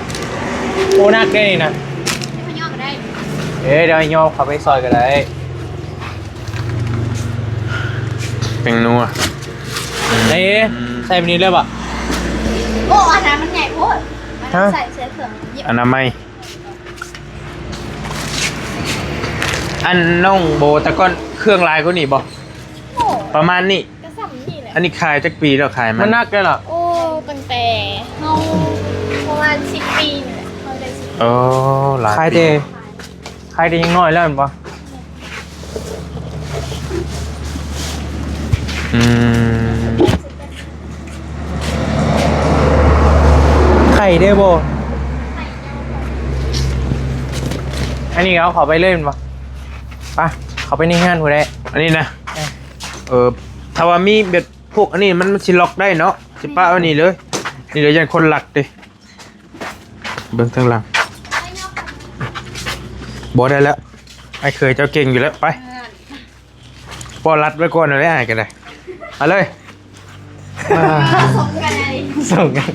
ໂອ້ ໜັກເດ້ນີ້ນະ. ເອີ ດຽວໃຫ້ຍໍເຂົ້າໄປຊອຍກໍໄດ້. ແປ້ງນົວ ເອີ ອືມ ໃສ່ແບບນີ້ເລີຍບໍ່? ໂອ້ ອັນນັ້ນມັນໃຫຍ່ໂພດ. ຮະ? ໃສ່ ໃສ່ເຄື່ອງ ອະນາໄມ. ອັນນ້ອງໂບ ແຕ່ກ່ອນເຄື່ອງຫຼາຍກວ່ານີ້ບໍ່? ໂອ້ ປະມານນີ້ ກໍສ່ຳນີ້ແຫຼະ. ອັນນີ້ຂາຍຈັກປີແລ້ວ? ຂາຍມາ ມັນໜັກເດ້ລະ. ໂອ້ ຕັ້ງແຕ່ເຮົາປະມານສິບປີນີ້ແຫຼະ ເຮົາໄດ້ສິບ. ໂອ້ ຫຼາຍປີ. ຂາຍແຕ່ ຂາຍແຕ່ຍັງນ້ອຍແລ້ວແມ່ນບໍ່? ອືມ ໄຂ່ເດ້ບໍ່? ອັນນີ້ເອົາເຂົ້າໄປເລີຍແມ່ນບໍ່? ໄປ ເຂົ້າໄປໃນເຮືອນພຸ້ນແຫຼະ. ອັນນີ້ນະ ເອີ ເອີ ຖ້າວ່າມີແບບພວກອັນນີ້ ມັນ ມັນຊິລັອກໄດ້ເນາະ ຊິປະໄວ້ນີ້ເລີຍ. ນີ້ເລີຍ ຢ້ານຄົນລັກເດ້. ເບິ່ງທາງຫຼັງ ບໍ່ໄດ້ແລ້ວ. ອ້າຍເຂີຍເຈົ້າເກັ່ງຢູ່ແລ້ວ ໄປ. ເອີ ປ້ອນລັດໄວ້ກ່ອນເລີຍ ອ້າຍກໍໄດ້ ເອົາເລີຍ. ສົ່ງກັນເລີຍ ສົ່ງກັນ.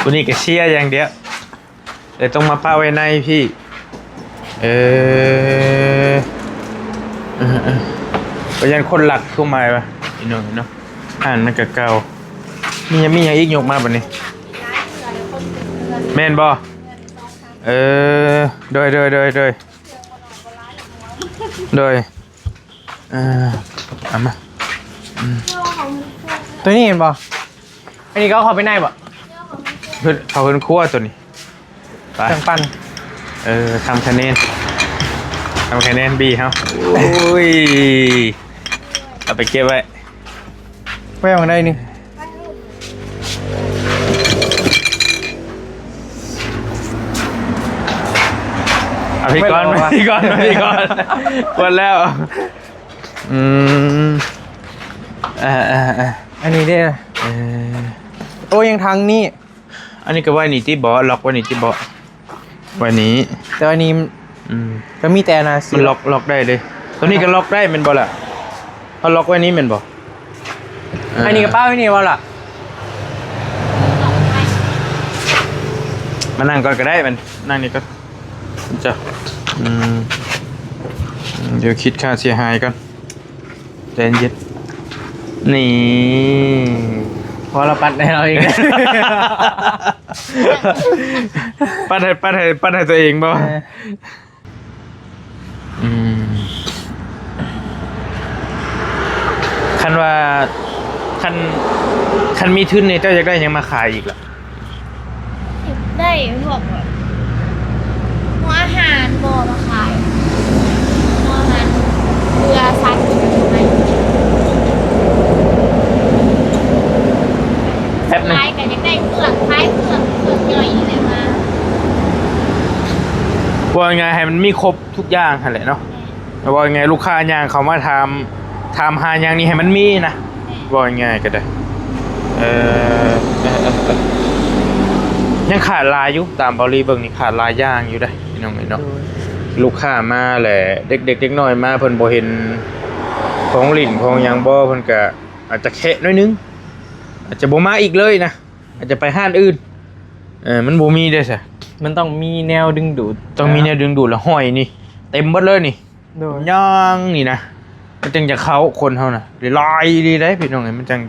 ຜູ້ນີ້ກໍເຊຍຢ່າງດຽວ. ເອີ ຕ້ອງມາປະໄວ້ໃນພີ້. ເອີ ເອີ ເອີ. ກໍຢ້ານຄົນລັກເຂົ້າມາວ່າ ພີ່ນ້ອງເນາະ. ຮ້ານມັນກໍເກົ່າ. ມີຫຍັງ ມີຫຍັງອີກ? ຍົກມາບັດນີ້. ແມ່ນບໍ່? ເອີ ໂດຍ ໂດຍ ໂດຍ ໂດຍ ໂດຍ. ເອີ ເອົາມາ ອືມ ຕົວນີ້ແມ່ນບໍ່? ອັນນີ້ກໍເອົາເຂົ້າໄປໃນບໍ່? ເພິ່ນ ເຂົ້າເຮືອນຄົວຕົວນີ້. ໄປ ເຄື່ອງປັ່ນ. ເອີ ທຳຄະແນນ ທຳຄະແນນບີເຮົາ. ໂອ້ຍ ເອົາໄປເກັບໄວ້. ໄວ້ໝ່ອງໃດນີ້? ເອົາ ໄວ້ ພີ່ກ່ອນ ລອ ພີ່ກ່ອນ ພີ່ກ່ອນ. ໝົດແລ້ວ. ອືມ ເອີ ເອີ ເອີ ອັນນີ້ເດ້. ເອີ ໂອ້ ຍັງທາງນີ້. ອັນນີ້ກໍໄວ້ນີ້ຕິບໍ? ລັອກໄວ້ນີ້ຕິບໍ? ໄວ້ນີ້. ແຕ່ວ່ານີ້ ອືມ ກໍມີແຕ່ອັນນະ ມັນລັອກ ລັອກໄດ້ເດ້. ຕົວນີ້ກໍລັອກໄດ້ແມ່ນບໍ່ລະ? ເຮົາລັອກໄວ້ນີ້ແມ່ນບໍ່? ເອີ ອັນນີ້ກໍປະໄວ້ນີ້ບໍ່ລະ? ມານັ່ງກ່ອນກໍໄດ້ ມັນນັ່ງນີ້ກ່ອນ. ເຈົ້າ ອືມ ດຽວຄິດຄ່າເສຍຫາຍກ່ອນ. ໃຈເຢັນ. ນີ້ ພໍລະປັດໃຫ້ເຮົາອີກ. ປັດໃຫ້ ປັດໃຫ້ ປັດໃຫ້ຕົວເອງບໍ່? ເອີ ອືມ ຄັນວ່າ ຄັນ ຄັນມີທຶນນີ້ ເຈົ້າຢາກໄດ້ຫຍັງມາຂາຍອີກລະ? ຢາກໄດ້ພວກແບບຫົວອາຫານບໍ່ມາຂາຍ ຫົວອາຫານເພື່ອສັດ ແປັບໜຶ່ງ ຂາຍກໍຢາກໄດ້ເຄື່ອງ ຂາຍເຄື່ອງ ເຄື່ອງຍ່ອຍນີ້ແຫຼະມາ ເວົ້າງ່າຍໆ ໃຫ້ມັນມີຄົບທຸກຢ່າງຫັ້ນແຫຼະເນາະ. ແມ່ນ. ເວົ້າງ່າຍໆ ລູກຄ້າຍ່າງເຂົ້າມາຖາມ ຖາມຫາຫຍັງນີ້ໃຫ້ມັນມີນະ ແມ່ນ ເວົ້າງ່າຍໆກໍໄດ້. ເອີ ເອີ ເອີ ເອີ ຍັງຂາດຫຼາຍຢູ່ ຕາມເບົາລີເບິ່ງນີ້ຂາດຫຼາຍຢ່າງຢູ່ເດ້ ພີ່ນ້ອງເອີຍເນາະ. ໂດຍ. ລູກຄ້າມາແຫຼະ ເດັກໆ ເດັກນ້ອຍມາ ເພິ່ນບໍ່ເຫັນຂອງຫຼິ້ນຂອງຫຍັງບໍ່ ເພິ່ນກະອາດຈະແຄະໜ້ອຍໜຶ່ງ ອາດຈະບໍ່ມາອີກເລີຍນະ ອາດຈະໄປຮ້ານອື່ນ. ເອີ ມັນບໍ່ມີເດ້ຊະ ມັນຕ້ອງມີແນວດຶງດູດ ຕ້ອງມີແນວດຶງດູດ ແລ້ວຫ້ອຍນີ້ເຕັມເບິດເລີຍນີ້. ໂດຍ. ຍ່າງນີ້ນະ ມັນຈັ່ງຈະເຂົ້າຄົນເຮົານະ ຫຼາຍອີ່ຫຼີເດ້ພີ່ນ້ອງເອີຍ ມັນຈັ່ງ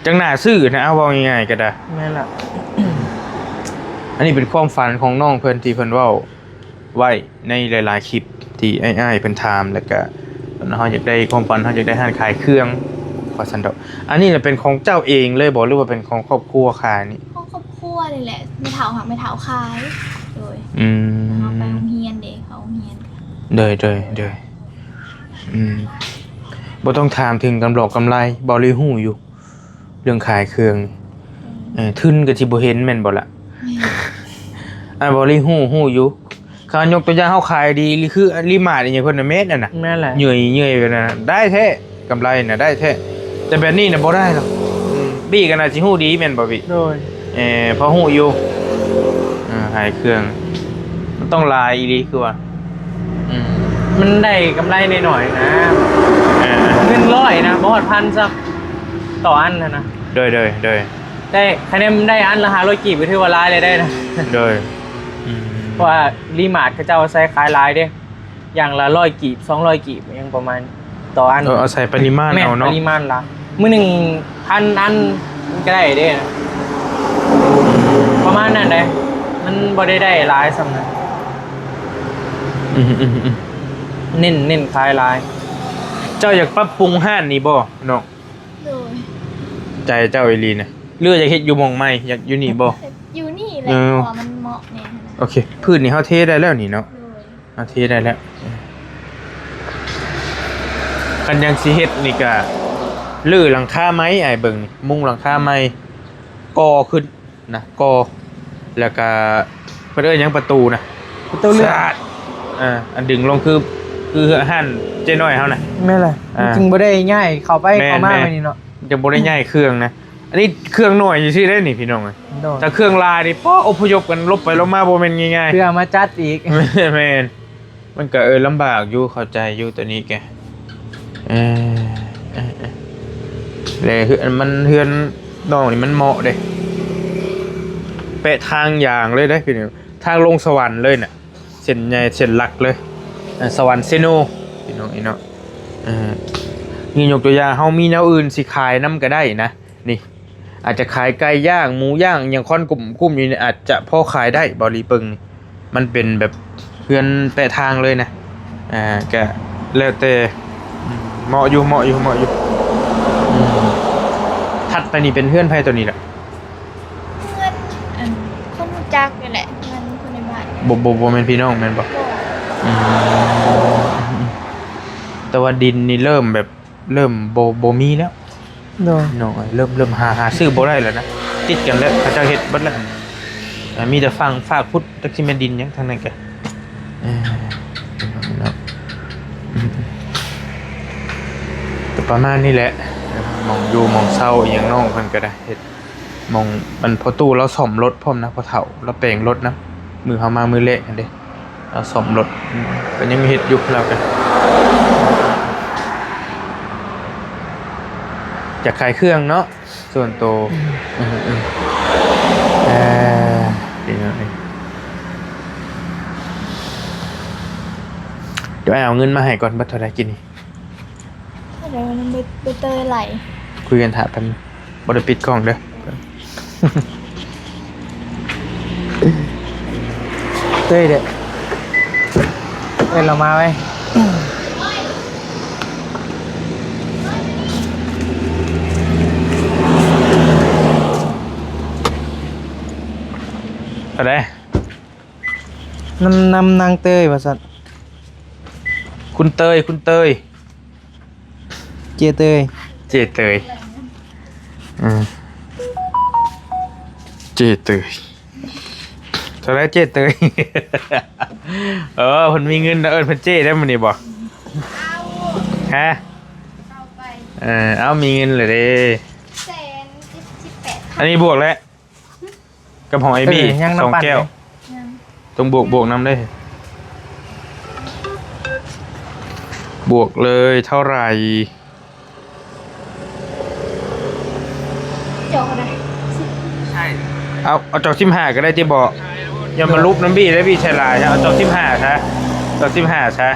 ຈັ່ງໜ້າຊື້ນະ ເອົາເວົ້າງ່າຍໆກໍໄດ້. ແມ່ນລະ ອັນນີ້ເປັນຄວາມຝັນຂອງນ້ອງເພິ່ນທີ່ເພິ່ນເວົ້າໄວ້ໃນຫຼາຍໆຄລິບທີ່ອ້າຍໆເພິ່ນຖາມ ແລ້ວກະເຮົາຢາກໄດ້ຄວາມຝັນ ເຮົາຢາກໄດ້ຮ້ານຂາຍເຄື່ອງວ່າຊັ້ນເຖາະ. ອັນນີ້ນະເປັນຂອງເຈົ້າເອງເລີຍບໍ່ ຫຼືວ່າເປັນຂອງຄອບຄົວຂາຍນີ້? ຂອງຄອບຄົວນີ້ແຫຼະ ແມ່ເຖົ້າຫາກແມ່ເຖົ້າຂາຍ. ໂດຍ. ອືມ ເຮົາໄປໂຮງຮຽນເດ້ ເຂົ້າໂຮງຮຽນ. ໂດຍ ໂດຍ ໂດຍ. ອືມ ບໍ່ຕ້ອງຖາມເຖິງກຳຫຼອກກຳໄລ ເບົາລີຮູ້ຢູ່ ເລື່ອງຂາຍເຄື່ອງ. ອືມ ເອີ ທຶນກໍຊິບໍ່ເຫັນແມ່ນບໍ່ລະ? ແມ່ນ. ອ່າ ເບົາລີຮູ້ ຮູ້ຢູ່ ເຂົາຍົກຕົວຢ່າງເຮົາຂາຍດີ ຫຼື ຄືລີມາດອີ່ຫຍັງເພິ່ນນະ ແມ່ນນັ້ນນະ. ແມ່ນແຫຼະ. ເຫຍື່ອຍໆໄປນະ ໄດ້ແທ້ ກຳໄລນະ ໄດ້ແທ້ ແຕ່ແບບນີ້ນະບໍ່ໄດ້ດອກ. ອືມ ບີກໍໜ້າຊິຮູ້ດີແມ່ນບໍ່ບີ? ໂດຍ. ເອີ ພໍຮູ້ຢູ່ ເອີ ຂາຍເຄື່ອງ ມັນຕ້ອງຫຼາຍອີ່ຫຼີຄືວ່າ. ອືມ ມັນໄດ້ກຳໄລໜ້ອຍໆນະ. ເອີ ເງິນຮ້ອຍນະ ບໍ່ຮອດພັນຊ້ຳ ຕໍ່ອັນຫັ້ນນະ. ໂດຍ ໂດຍ ໂດຍ. ແຕ່ຄະແນນມັນໄດ້ອັນລະຫ້າຮ້ອຍກີບ ກໍຖືວ່າຫຼາຍແລ້ວເດ້ນະ. ໂດຍ. ອືມ ເພາະວ່າລີມາດເຂົາເຈົ້າໃຊ້ຂາຍຫຼາຍເດ້ ຢ່າງລະຮ້ອຍກີບ ສອງຮ້ອຍກີບ ຫຍັງປະມານ ຕໍ່ອັນ. ເອີ ອາໄສປະລິມານເອົາເນາະ. ແມ່ນ ປະລິມານລະ ມື້ໜຶ່ງພັນອັນມັນກໍໄດ້ເດ້ ປະມານນັ້ນເດ້ ມັນບໍ່ໄດ້ ໄດ້ຫຼາຍສ່ຳນັ້ນ. ອືມໆໆ ເນັ້ນ ເນັ້ນຂາຍຫຼາຍ. ເຈົ້າຢາກປັບປຸງຮ້ານນີ້ບໍ່ນ້ອງ? ໂດຍ. ໃຈເຈົ້າອີ່ຫຼີນະ ຫຼືວ່າຢາກເຮັດຢູ່ໝ່ອງໃໝ່? ຢາກຢູ່ນີ້ບໍ່? ຢູ່ນີ້ແຫຼະ ເອີ ເພາະວ່າມັນເໝາະແນ່. ໂອເຄ ພື້ນນີ້ເຮົາເທໄດ້ແລ້ວນີ້ເນາະ. ໂດຍ. ອ່າ ເທໄດ້ແລ້ວ. ຄັນຍັງຊິເຮັດນີ້ກະ ຮື້ຫຼັງຄາໃໝ່ ອ້າຍເບິ່ງນີ້ ມຸງຫຼັງຄາໃໝ່ ກໍ່ຂຶ້ນນະ ກໍ່ ແລ້ວກະ ເພິ່ນເອີ້ນຫຍັງ ປະຕູນະ ປະຕູເລື່ອນ ສາດ ເອີ ອັນດຶງລົງ ຄື ຄືຮ້ານເຈ້ນ້ອຍເຮົານະ. ແມ່ນແຫຼະ. ອ່າ ຈຶ່ງບໍ່ໄດ້ຍ້າຍເຂົ້າໄປ ແມ່ນ ເຂົ້າມາ ແມ່ນ ແບບນີ້ເນາະ ຈຶ່ງບໍ່ໄດ້ຍ້າຍເຄື່ອງນະ. ອັນນີ້ເຄື່ອງໜ້ອຍຊື່ໆເດ້ນີ້ ພີ່ນ້ອງເອີຍ. ໂດຍ. ຖ້າເຄື່ອງຫຼາຍນີ້ ປ້ອ ອົບພະຍົບກັນລົບໄປລົບມາ ບໍ່ແມ່ນງ່າຍໆ ເພື່ອມາຈັດອີກ. ແມ່ນ. ມັນກະ ເອີ ລຳບາກຢູ່ ເຂົ້າໃຈຢູ່ໂຕນີ້ກະ ເອີ ເອີ ເອີ ແລະ ເຮືອນມັນ ເຮືອນນ້ອງນີ້ມັນເໝາະເດ້ ແປະທາງຢ່າງເລີຍເດ້ພີ່ນ້ອງ ທາງລົງສະຫວັນເລີຍນະ ເສັ້ນໃຫຍ່ເສັ້ນຫຼັກເລີຍ ເອີ ສະຫວັນເຊໂນ ພີ່ນ້ອງເອີຍເນາະ. ເອີ ນີ້ຍົກຕົວຢ່າງ ເຮົາມີແນວອື່ນຊິຂາຍນຳກໍໄດ້ນະ ນີ້ ອາດຈະຂາຍໄກ່ຍ່າງ ໝູຍ່າງ ຫຍັງ ຄວັນກຸ້ມ ກຸ້ມຢູ່ນີ້ ອາດຈະພໍຂາຍໄດ້ ເບົາຫຼີເປິງນີ້ ມັນເປັນແບບເຮືອນແປະທາງເລີຍນະ ອ່າ ກະແລ້ວແຕ່ ອືມ ເໝາະຢູ່ ເໝາະຢູ່ ເໝາະຢູ່ ອືມ ຖັດໄປນີ້ເປັນເຮືອນໃຜຕົວນີ້ລະ? ເຮືອນ ອັນ ຄົນຮູ້ຈັກນີ້ແຫຼະ ເຮືອນຄົນໃນບ້ານ ບໍ່ ບໍ່ ບໍ່ແມ່ນພີ່ນ້ອງແມ່ນບໍ່? ບໍ່ ອືມ ແຕ່ວ່າດິນນີ້ເລີ່ມແບບ ເລີ່ມບໍ່ ບໍ່ມີແລ້ວ ໂດຍ ເນາະ ເລີ່ມ ເລີ່ມຫາ ຫາຊື້ບໍ່ໄດ້ແລ້ວນະ ຕິດກັນແລ້ວ ເຂົາເຈົ້າເຮັດເບິດແລ້ວ ອ່າ ມີແຕ່ຝັ່ງຟາກພຸ້ນ ຈັກຊິແມ່ນດິນຫຍັງທາງນັ້ນກະ ເອີ ເນາະ ອືມ ກໍປະມານນີ້ແຫຼະ ໝ່ອງຢູ່ໝ່ອງເຊົາອີ່ຫຍັງ ນ້ອງເພິ່ນກໍໄດ້ເຮັດ ໝ່ອງ ອັນພໍ່ຕູ້ລາວສ້ອມລົດພ້ອມນະ ພໍ່ເຖົ້າລາວແປງລົດນຳ ມື້ເຮົາມາມື້ແລກຫັ້ນເດ້ ລາວສ້ອມລົດ ອືມ ກໍຍັງເຮັດຢູ່ລາວກໍ ຢາກຂາຍເຄື່ອງເນາະ ສ່ວນໂຕ ອືມ ເອີ ເອີ ເອີ ດຽວອ້າຍເອົາເງິນມາໃຫ້ກ່ອນ ເບິດເທົ່າໃດກີ້ນີ້? ເດີ ມັນບໍ່ ບໍ່ເຕີໄຫຼ ຄຸຍກັນຖ້າແປັບໜຶ່ງ ບໍ່ໄດ້ປິດກ້ອງເດີ ເຕີຍເດີ ເອີ້ນລາວມາໄວ້ ເທົ່າໃດ? ນຳ ນຳນາງເຕີຍວ່າຊັ້ນ ຄຸນເຕີຍ ຄຸນເຕີຍ ເຈເຕີຍ ເຈເຕີຍ ອືມ ເຈເຕີຍ ເທົ່າໃດເຈເຕີຍ? ເອີ ເພິ່ນມີເງິນ ເອີ້ນເພິ່ນເຈ້ໄດ້ມື້ນີ້ບໍ່? ຮະ? ເອີ ເອົາ ມີເງິນແລ້ວເດ້ ແສນເຈັດສິບແປດ ອັນນີ້ບວກແລ້ວ ກັບຂອງໄອບີ ເອີ ຍັງນຳ ສອງ ປັ່ນ ແກ້ວ ຍັງ ຕ້ອງບວກ ບວກນຳເດ້ ບວກເລີຍເທົ່າໃດ? ຈອກເທົ່າໃດ? ເອົາ ເອົາຈອກສິບຫ້າກໍໄດ້ຕິບໍ? ຢ່າມາຫຼຸບນຳບີໄດ້ ບີໃສ່ຫຼາຍ ເອົາຈອກສິບຫ້າຊະ ຈອກສິບຫ້າຊະ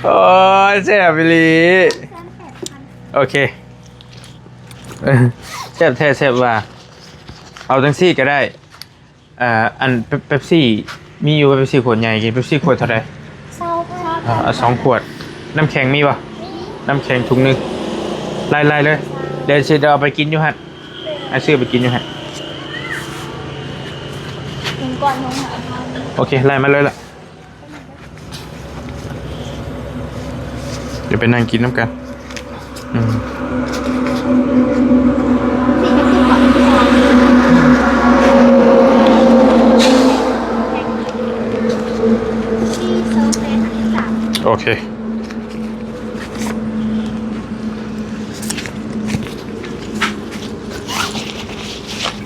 ໂອ້ຍ ແຊບອີ່ຫຼີ ໂອເຄ. ເອີ ແຊບແທ້ແຊບວ່າ ເອົາຈັ່ງຊີ້ກໍໄດ້ ອ່າ ອັນເປັບ ເປັບຊີ ມີຢູ່ ເປັບຊີຂວດໃຫຍ່ ກິນເປັບຊີຂວດເທົ່າໃດ? ຊາວພັນ ອ່າ ເອົາສອງຂວດ ນ້ຳແຂງມີບໍ່? ມີ ນ້ຳແຂງຖົງໜຶ່ງ ໄລ່ໆເລີຍ ດຽວຊິໄດ້ເອົາໄປກິນຢູ່ຫັ້ນ ອ້າຍຊື້ໄປກິນຢູ່ຫັ້ນ ກິນກ່ອນ ໂອເຄ ໄລ່ມາເລີຍລະ. ດຽວໄປນັ່ງກິນນຳກັນ ອືມ ໂອເຄ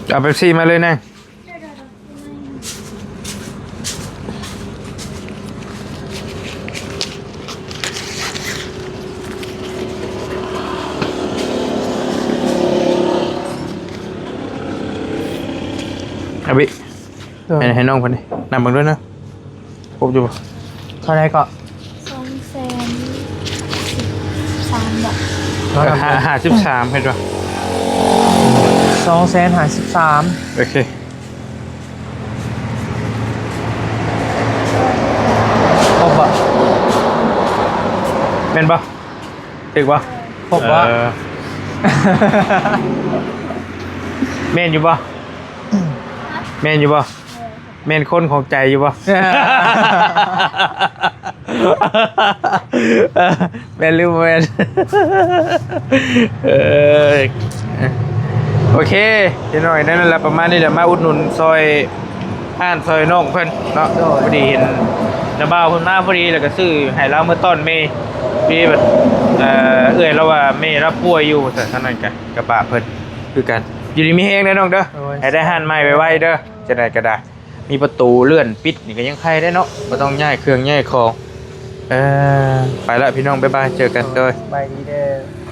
ເອົາເປັບຊີມາເລີຍນາງ. ອາບິ ໂດຍ ໃຫ້ ໃຫ້ນ້ອງເພິ່ນນີ້ ນັບເບິ່ງດ້ວຍນະ ຄົບຢູ່ບໍ່? ເທົ່າໃດເກາະ? ສອງແສນຫ້າສິບສາມບໍ? ເອີ ຫ້າ ຫ້າສິບສາມ ເຫັນບໍ່? ສອງແສນຫ້າສິບສາມ ໂອເຄ. ຄົບບໍ່? ແມ່ນບໍ່? ຖືກບໍ່? ຄົບບໍ່? ເອີ ແມ່ນຢູ່ບໍ່? ແມ່ນຢູ່ບໍ່? ແມ່ນຄົນຂອງໃຈຢູ່ບໍ່? ແມ່ນຫຼືບໍ່ແມ່ນ? ເອີ ໂອເຄ ເດັກນ້ອຍນັ້ນລະ ປະມານນີ້ແຫຼະ ມາອຸດໜູນຊ່ອຍ ຮ້ານຊ່ອຍນ້ອງເພິ່ນເນາະ ໂດຍ ພໍດີເຫັນນ້າບ່າວເພິ່ນມາພໍດີ ແລ້ວກໍຊື້ໃຫ້ລາວເມືອຕ້ອນແມ່ ມີແບບ ເອີ ເອື້ອຍລາວວ່າແມ່ລາວປ່ວຍຢູ່ ວ່າຊັ້ນ ທາງນັ້ນກະ ກະບາບເພິ່ນຄືກັນ ຢູ່ດີມີແຮງເດີນ້ອງເດີ ໂດຍ ໃຫ້ໄດ້ຮ້ານໃໝ່ໄວໆເດີ ຈັ່ງໃດກໍໄດ້ ມີປະຕູເລື່ອນປິດນີ້ກໍຍັງໄຄແດ່ເນາະ ບໍ່ຕ້ອງຍ້າຍເຄື່ອງຍ້າຍຂອງ ເອີ ໄປລະພີ່ນ້ອງ ບາຍບາຍ ເຈີກັນ ໂດຍ ສະບາຍດີເດີ.